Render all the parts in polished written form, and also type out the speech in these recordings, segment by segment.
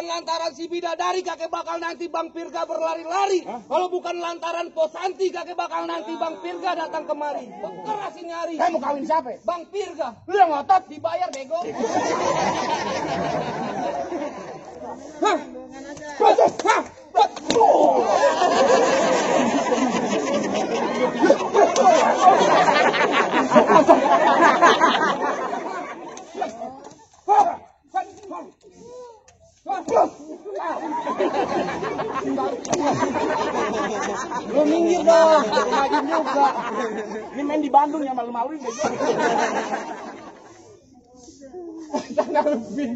bukan lantaran si bidadari, kakek bakal nanti Bang Pirga berlari-lari. Kalau bukan lantaran Posanti, kakek bakal nanti Bang Pirga datang kemari. Kerasin nyari. Saya mau kawin siapa? Bang Pirga. Lu yang ngotot. Dibayar bego. Hah? Proses. Hah? Lu minggir dong. Maju juga. Ini main di Bandung yang malu-maluin deh. Tanggal lebih.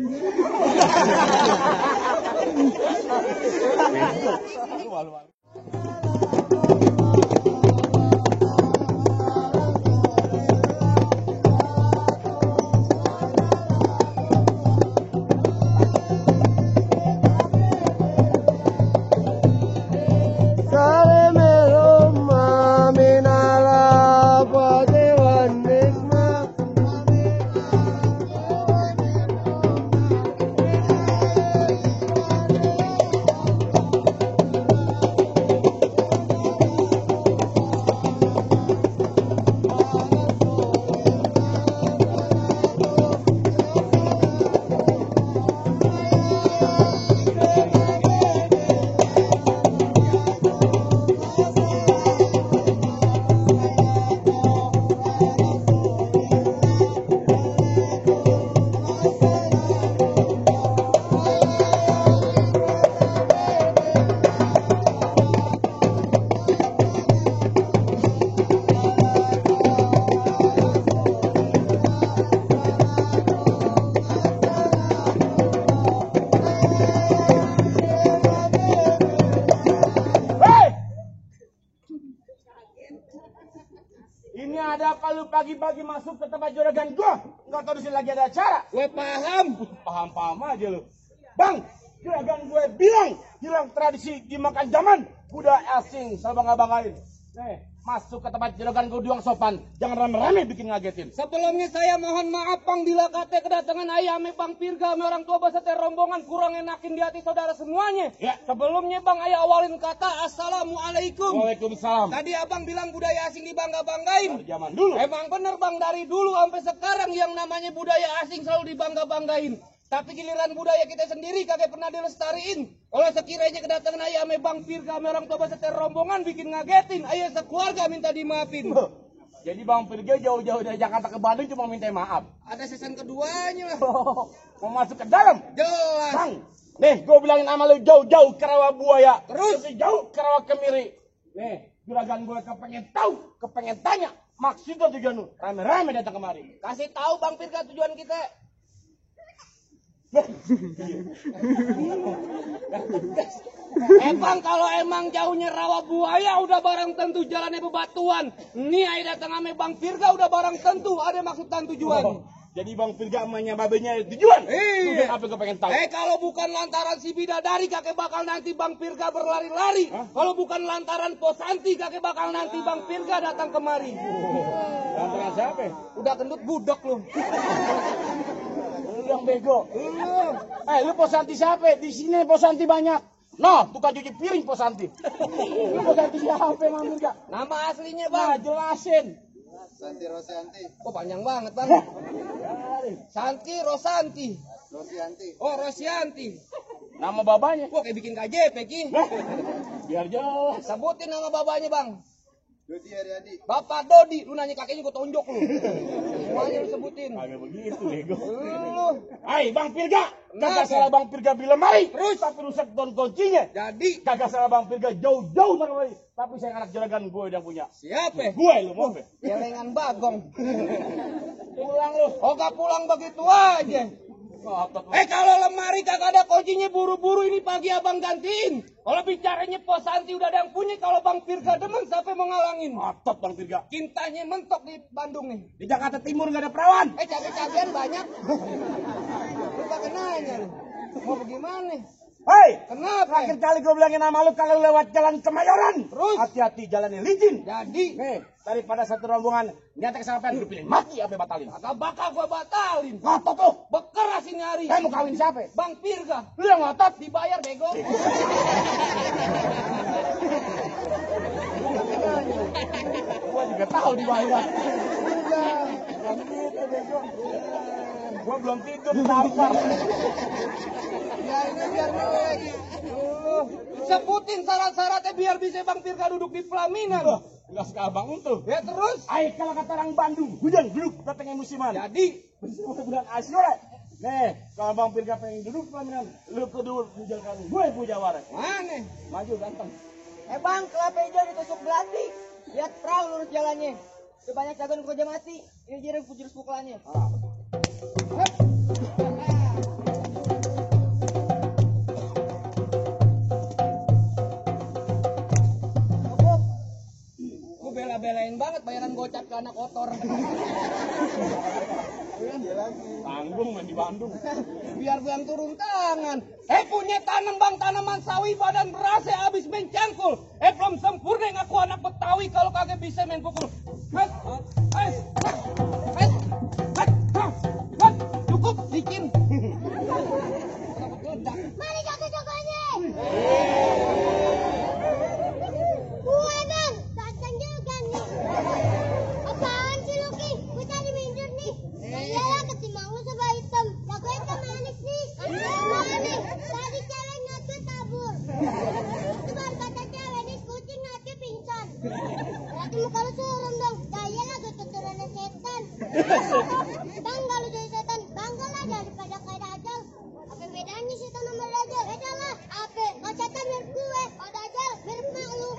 Ini ada apa lu pagi-pagi masuk ke tempat juragan gua? Enggak tahu di sini lagi ada acara. Gue paham. Paham-paham aja lu. Bang, juragan gue bilang hilang tradisi dimakan zaman, budaya asing sama bangga-banggain. Nih, masuk ke tempat juragan gue doang sopan, jangan rame-rame bikin ngagetin. Sebelumnya saya mohon maaf Bang bila kata kedatangan ayame Bang Pirga sama orang tua beserta rombongan kurang enakin di hati saudara semuanya. Ya. Sebelumnya Bang ayah awalin kata Assalamualaikum. Waalaikumsalam. Tadi abang bilang budaya asing dibangga-banggain. Dari zaman dulu. Emang bener Bang, dari dulu sampai sekarang yang namanya budaya asing selalu dibangga-banggain. Tapi giliran budaya kita sendiri kagak pernah dilestariin. Kalau sekiranya kedatangan ayame Bang Pirga sama orang tua beserta rombongan bikin ngagetin, ayah sekeluarga minta dimaafin. Jadi Bang Pirga jauh-jauh dari Jakarta ke Bandung cuma minta maaf. Ada season keduanya lah. Mau masuk ke dalam? Jelas. Bang, nih gue bilangin sama lu jauh-jauh ke rawa buaya. Terus? Jauh ke rawa kemiri. Nih, juragan gue kepengen tahu, kepengen tanya. Maksudnya tujuan lu, rame-rame datang kemari. Kasih tahu Bang Pirga tujuan kita. Bang, kalau emang jauhnya rawa buaya udah barang tentu jalannya bebatuan. Nih ayah datang sama Bang Pirga udah barang tentu ada maksud dan tujuan. Jadi Bang Pirga emangnya babenya tujuan? Iya. Apa gue pengen tahu? Kalau bukan lantaran si bidadari kakek bakal nanti Bang Pirga berlari-lari. Kalau bukan lantaran Posanti kakek bakal nanti Bang Pirga datang kemari. Lantaran siapa? Udah kendut budok lu. Lu yang bego. Lu Posanti siapa? Di sini Posanti banyak. No, bukan cuci piring Posanti. Lu Posanti siapa Bang Pirga? Nama aslinya Nah, Bang. jelasin. Santi Rosianti. Oh panjang banget Bang. Santi Rosanti. Rosianti. Oh Rosianti. Nama babanya. Wah kayak bikin KJP Ki. Biar jelas. Sebutin nama babanya Bang. Dodi Aryadi. Bapak Dodi, lu nanya kakeknya gue tonjok lu. Semuanya lu sebutin. Agak begitu bego. Lu. Hai Bang Pirga, Kenapa? kagak salah Bang Pirga bilang mari. Terus? Tapi rusak don kuncinya. Jadi Kagak salah Bang Pirga jauh-jauh sana mari. Tapi saya anak juragan gue yang punya. siapa? Gue lu mau be. Celengan bagong. Pulang lu. Oh gak pulang begitu aja. Kalau lemari kagak ada kuncinya buru-buru ini pagi abang gantiin. Kalau bicaranya Posanti udah ada yang punya. Kalau Bang Pirga demen sampai mau ngalangin. Ngotot Bang Pirga. Cintanya mentok di Bandung nih. Di Jakarta Timur gak ada perawan. Cabai-cabian banyak. Lu kagak nanya lu. Mau bagaimana? Hei, Kenapa? terakhir kali gue bilangin sama lu kalau lewat jalan Kemayoran. Terus? Hati-hati jalannya licin. Jadi, Nih, daripada satu rombongan nyata kesampaian gue pilih mati apa batalin. kagak bakal gua batalin. Ngotot tuh. Bekeras ini hari. Mau kawin siapa? Bang Pirga. Lu yang ngotot. Dibayar bego. Gua juga tahu dibayar. Gua belum tidur tampar. Biar lagi. Sebutin syarat-syaratnya biar bisa Bang Pirga duduk di pelaminan. Enggak suka abang itu. Ya terus. Ayo kalau kata orang Bandung, hujan duduk datangnya musiman. Jadi, Bulan Asyura. Nih, kalau Bang Pirga pengen duduk pelaminan, lu kudu menjalankan gue puja waras. mana? Maju ganteng. Bang, kelapa hijau ditusuk belati. Lihat perahu lurus jalannya. Itu banyak jagoan kerja mati. Ini jurus pukulannya. Gue bela-belain banget bayaran gocap ke anak kotor. Tanggung main di Bandung. Biar gue yang turun tangan. Punya tanam bang tanaman sawi badan berasa habis main cangkul. Belum sempurna ngaku anak Betawi kalau kagak bisa main pukul. Cukup bikin. Mari jago-jagonya. Bang, datang juga nih. Apaan sih lu, Ki? Gue cari minjer nih. Iyalah, ketimbang lu serba hitam. Jago hitam manis nih. Manis. Tadi cewek ngake kabur. Itu baru kata cewek nih, kucing ngake pingsan. Berarti muka lu serem dong. Ya iyalah, gue keturunan setan. Bang, kalau jadi setan, banggalah daripada kayak dajal. Apa bedanya setan sama dajal? Beda lah. Apa? Kalau setan mirip gue, kalau dajal mirip mak lu.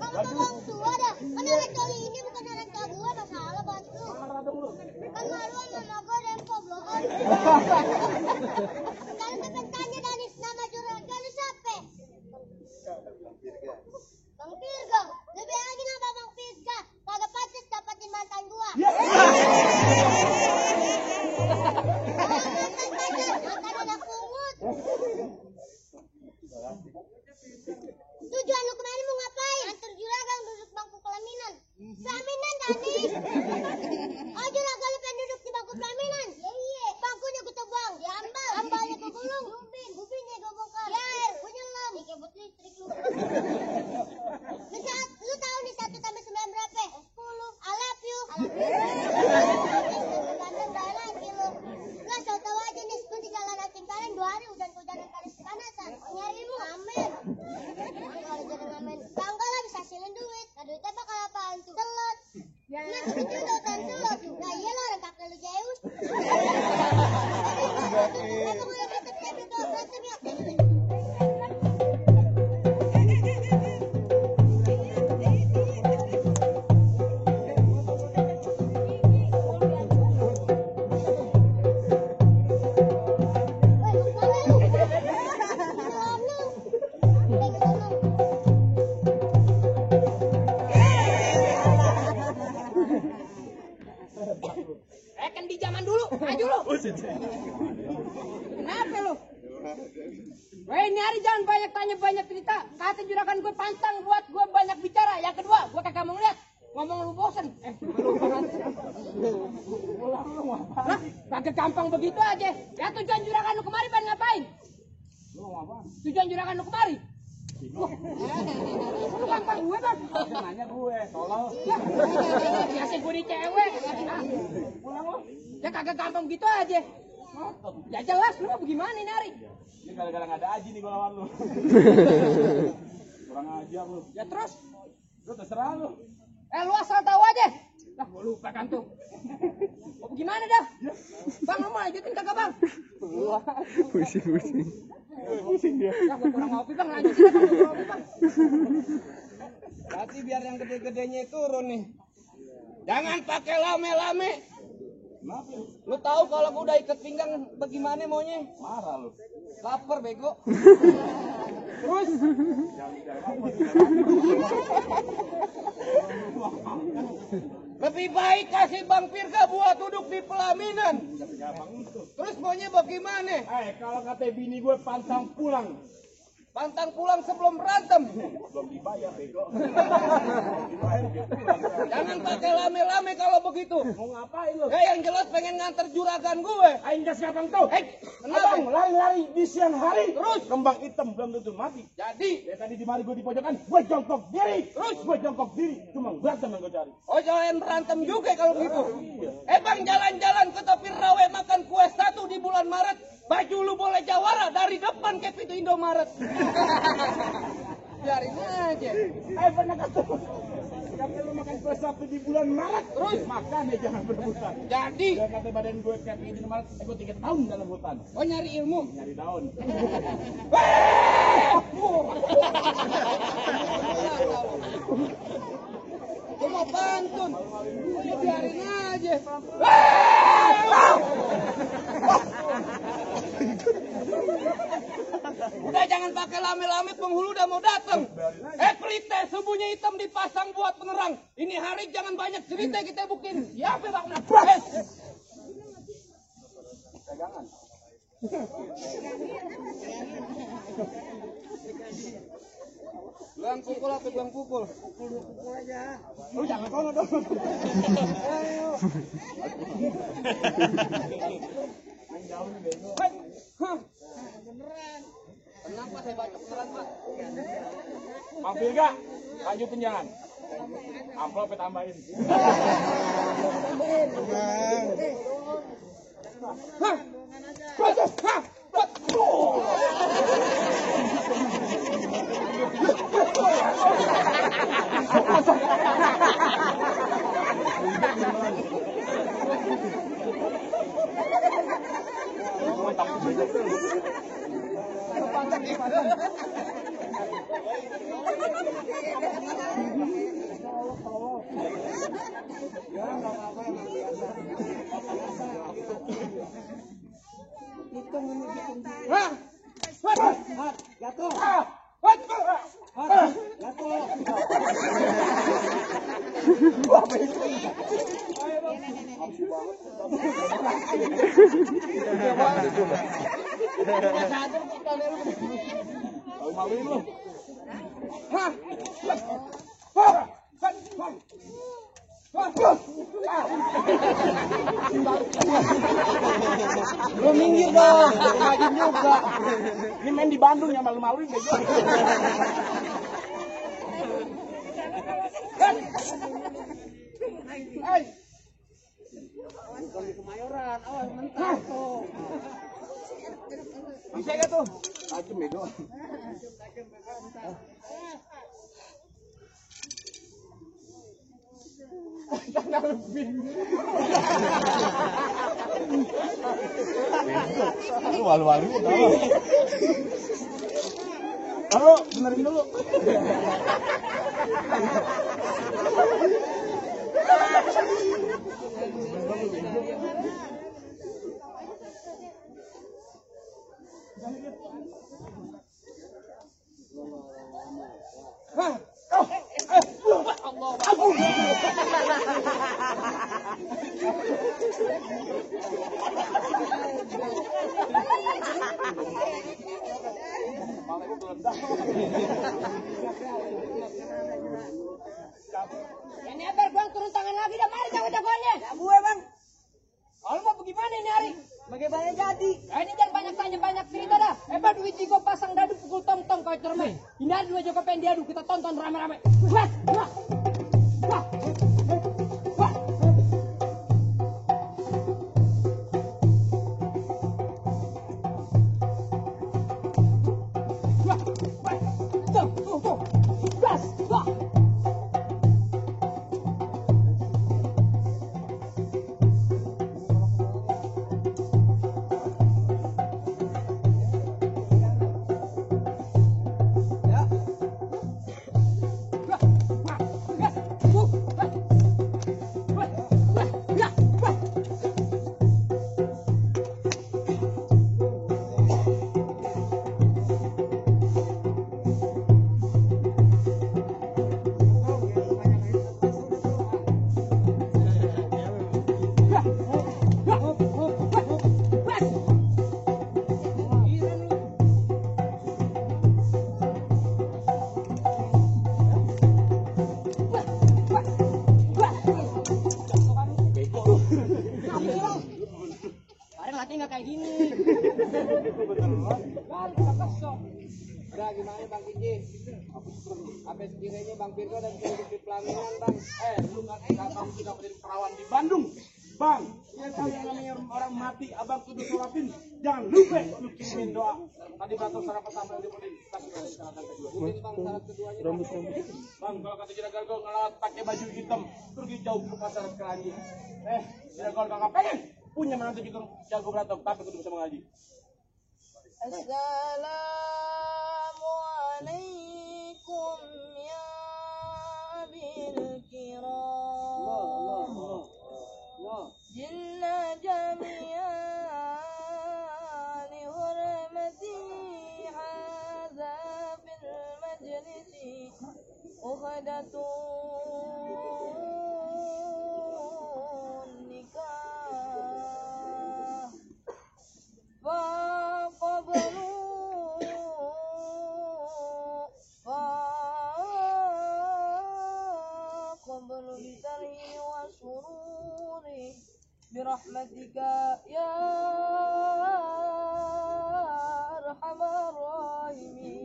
Kalau tolong tua dah, kan orang kali ini bukan orang tua gue, masalah banget lu. Kan malu sama gue dan pobloan. Kalau tanya dari nama juragan lu siapa? Bang Pirga. Lebih lagi nama Bang Pirga. Kagak pantas dapatin mantan gua. Mantan anak pungut. Tujuan lu kemarin mau ngapain? Antar juragan duduk bangku pelaminan. Pelaminan tadi. Oh juragan lu pengen duduk di bangku pelaminan? Iya. Bangkunya gue tebang. Diambil. Ambalnya gue gulung. Gubinnya gue bongkar. Biar. Gue nyelam. Ini kebut listrik lu. Lu tahu nih 1 tambah 9 berapa? 10. I love you. Ganteng dah lagi lu. Lu tahu aja nih gue di jalan asing kalian 2 hari udah jalan karis kepanasan. Nyarimu amin. Kalau jadi ngamen bangga lah bisa hasilin duit. Nah duitnya bakal apaan tuh? Telur. Nah duit juga udah telur. Nah iya lah orang kakek lu Zeus. Emang udah berantem itu berantem ya. Kan di zaman dulu, maju lu. Kenapa lu? Ini hari jangan banyak tanya banyak cerita. Kata juragan gue pantang buat gue banyak bicara. Yang kedua, gue kagak mau ngeliat. Ngomong lu bosen. Lah, kagak gampang begitu aja. Ya tujuan juragan lu kemari pengen ngapain? Tujuan juragan lu kemari? Lu gampang gue bang. Nanya gue, tolong. Biasa gue di cewek. Pulang lu. Ya kagak gampang gitu aja. Ya jelas lu mau gimana nih Ari? Ini gara-gara nggak ada Aji nih gue lawan lu. Kurang ajar lu. Ya terus? Lu terserah lu. Lu asal tahu aja. Lah gua lupa kan tuh. Mau gimana dah? Bang lu mau lanjutin kagak bang? Pusing. Pusing dia. Ya gua kurang ngopi bang, lanjutin bang. Gua ngopi bang. Berarti biar yang gede-gedenya turun nih. Jangan pakai lame-lame. Kenapa lu? Lu tahu kalau gua udah ikat pinggang bagaimana maunya? Marah lu. Lapar bego. Terus Lebih baik kasih Bang Firga buat duduk di pelaminan. Terus maunya bagaimana? Kalau kata bini gue pantang pulang. Pantang pulang sebelum berantem. Belum dibayar, bego. Jangan pakai lame-lame kalau begitu. Mau ngapain lu? Yang jelas pengen nganter juragan gue. Aing gas ngabang tuh. Kenapa? Abang lari-lari di siang hari. Terus? Kembang hitam belum tentu mati. Jadi, Ya tadi di mari gue di pojokan, gue jongkok diri. Terus gue jongkok diri. Cuma berantem yang gue cari. oh jangan berantem juga kalau gitu. Bang jalan-jalan ke tepi rawe makan kue 1 di bulan Maret. Baju lu boleh jawara dari depan ke pintu Indomaret. Biarin aja. Pernah ketemu. Kata lu makan kue 1 di bulan Maret. Terus makan ya jangan berebutan. Jadi, Dan kata badan gue kayak di Maret, gue 3 tahun dalam hutan. oh nyari ilmu. Nyari daun. Gue mau pantun. Ya biarin aja. Udah jangan pakai lame-lame, penghulu udah mau datang. Pelite subuhnya hitam dipasang buat penerang. Ini hari jangan banyak cerita kita buktiin. Siapa bang? Pegangan. Bilang pukul apa bilang pukul? Lu jangan kono dong. Kenapa saya baca beneran pak? Mampir gak? Lanjutin jangan. Amplopnya tambahin. Maluin lu. Lu minggir dong, maju juga. Ini main di Bandung ya malu-maluin bego. Bisa gak tuh? Tajam bego. Lu malu-maluin tau. Halo, benerin dulu. Ini Eber bang turun tangan lagi dah, mari jago-jagoannya. Ya gue bang. Kalau mau bagaimana ini hari? Bagaimana jadi? Ini jangan banyak cerita dah. Eber duit gue pasang dadu pukul tong-tong kau cermai. Ini ada 2 Joko pengen diadu, kita tonton rame-rame. Wah, wah, wah, wah. Udah gimana Bang Kiki? Sampai sekiranya Bang Firgo dan penduduk di pelaminan Bang. Lu ngerti abang sudah menjadi perawan di Bandung, Bang. Yang kali yang namanya orang mati, abang kudu sholatin. Jangan lupa lu kirimin doa. Tadi batu syarat pertama yang dibutuhin. Kasih syarat kedua. Mungkin Bang syarat keduanya. Bang, kalau kata Juragan gue ngelawat pakai baju hitam, pergi jauh ke pasar Keranji. Juragan kakak pengen punya menantu juga jago berantem, tapi kudu bisa mengaji. Assalamualaikum ya abil kiram. Jinna jami'an li hurmati hadza fil majlisi ukhadatun nikah faqablu bitari wa sururi birahmatika ya arhamar rahimin.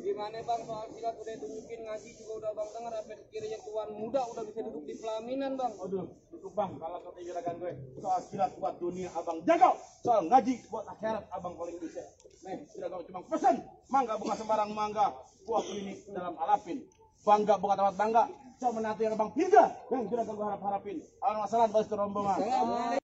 Gimana Bang soal silat udah tunjukin, ngaji juga udah Bang denger, sampai sekiranya tuan muda udah bisa duduk di pelaminan Bang. Aduh, itu Bang, kalau kata Juragan gue, soal silat buat dunia abang jago, soal ngaji buat akhirat abang paling bisa. Nih, Juragan cuma pesan, mangga bukan sembarang mangga, buah klinik dalam alapin. Bangga bukan tempat bangga, cuma menanti yang abang tiga, yang Juragan gue harapin. Alhamdulillah, balas ke rombongan.